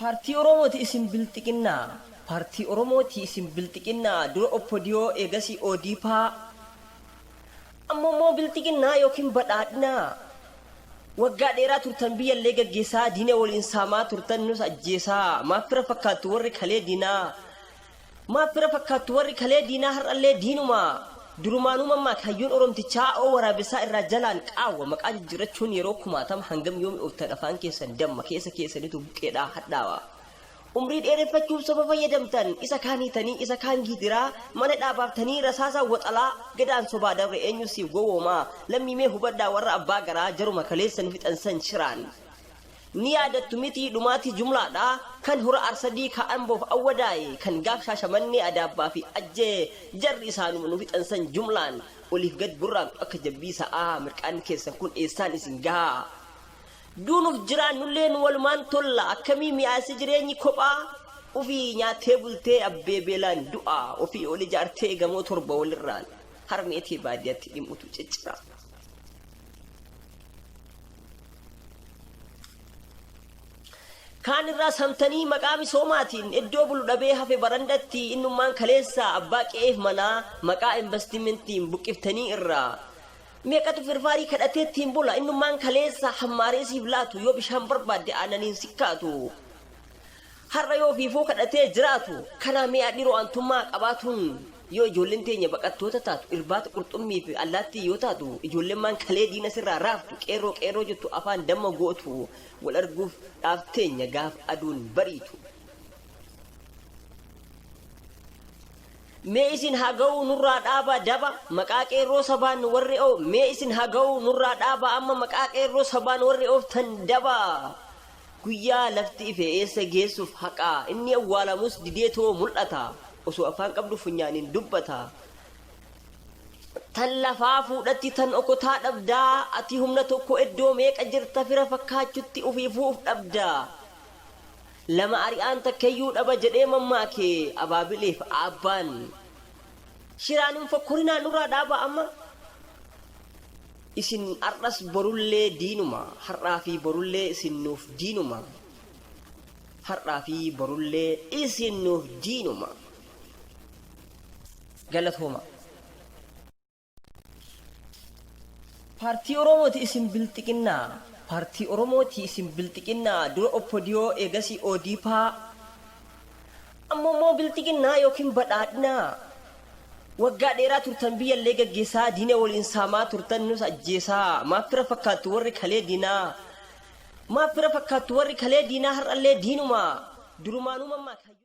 Paartii Oromooti isin bilxiqinnaa. Paartii Oromooti isin bilxiqinnaa dura Opodiyoo eegasii Oodiipaa. Amma immoo bilxiqinnaa yookiin badhaadhinaa. Waggaa dheeraa turtan biyyallee gaggeessaa diina waliin saamaa turtan nus ajjeesaa maaf fira fakkaattu warri kalee diinaa. Maaf fira fakkaattu warri kalee diinaa har'allee diinuma. Durumaanuu mammaak hayyuun Oromtichaa oo waraabessaa irraa jalaan qaawwa maqaa jijjiirrachuun yeroo kumaatama hangam yoo mi'ooftan afaan keessan damma keessa keessanitu buqqeedhaa hadhaawa. Umrii dheereffachuuf soba fayyadamtan isa kaan hiitanii isa kaan giidiraa mana dhaabaaftanii rasaasaan waxalaa gadaan sobaa dabre eenyu siif gowwoomaa lammii mee hubadhaa warra abbaa garaa jaruma kaleessa nu fixan san shiraan. Ni yaadattu mitii dhumaatii jumlaadha kan hora Arsadii ka Amboof Awwadaay kan gaaf Shaashamannee Adaabbaa fi Ajjee jarri isaanuma nu fixan san jumlaan oliif gad burraaqxu akka jabbii sa'aa mirqaanni keessan kun eessaan isin gahaa Duunuf jiraannullee nu walumaan tolla akkamii mi'aaysi jireenyi kophaa ufii nyaattee bultee abbee beelaan du'a ofii ol ijaartee gamoo torba walirraan harmee tee baadiyatti dhim'utu ciccira. Kaan irraa samtanii maqaa misoomaatiin iddoo bulu dhabee hafe barandatti innummaan kaleessa abbaa qe'eef manaa maqaa investimentiin buqqiftanii irraa meeqatu firfaarii kadhatee ittiin bula innummaan kaleessa hammaaree siif laatu yoo bishaan barbaadde aannaniin sikkaatu Har'a yoo ofiifuu kadhatee jiraatu, kanaa mi'a dhiroo aantummaa qabaatuun yoo ijoolleen teenya baqattoota taatu, irbaata qurxummii fi allaattii yoo taatu, ijoollemmaan kalee diina sirraa raaftu, qeerroo qeerroo jettu afaan damma gootu, wal arguuf dhaaf teenya gaaf aduun bariitu. Mee isin haa ga'uu nurraa dhaabaa daba, maqaa qeerroo sabaan warri oo Mee isin haa ga'uu nurraa dhaabaa amma maqaa qeerroo sabaan warri ooftan daba. Guyyaa lafti ife eessa geessuuf haqa inni awwaalamus dideetoo mul'ata osoo afaan qabdu funyaaniin dubbata Tan lafaa fuudhatti tan okotaa dhabdaa ati humna tokko eddoo meeqa jirta fira fakkaachutti ufiifuu uf dhabda Lama ari'aan takkayyuu dhaba jedhee mammaake abaabileef aabbaan Shiraan hin fokkorinaa nurraa dhaabaa amma. Isin har'as borullee diinuma. Har'aa fi borullee isin nuuf diinuma. Har'aa fi borullee isin nuuf diinuma. Galatooma. Paartii Oromooti isin bilxiqinnaa. Paartii Oromooti isin bilxiqinnaa dura Opodiyoo eegasii Oodiipaa amma immoo bilxiqinnaa yookiin badhaadhinaa. Waggaa dheeraa turtan biyyallee gaggeessaa diina waliin saamaa turtan nus ajjeesaa maaf fira fakkaattu warri kalee diinaa maaf fira fakkaattu warri kalee diinaa har'allee diinuma durumaanuu mammaak hayyuu.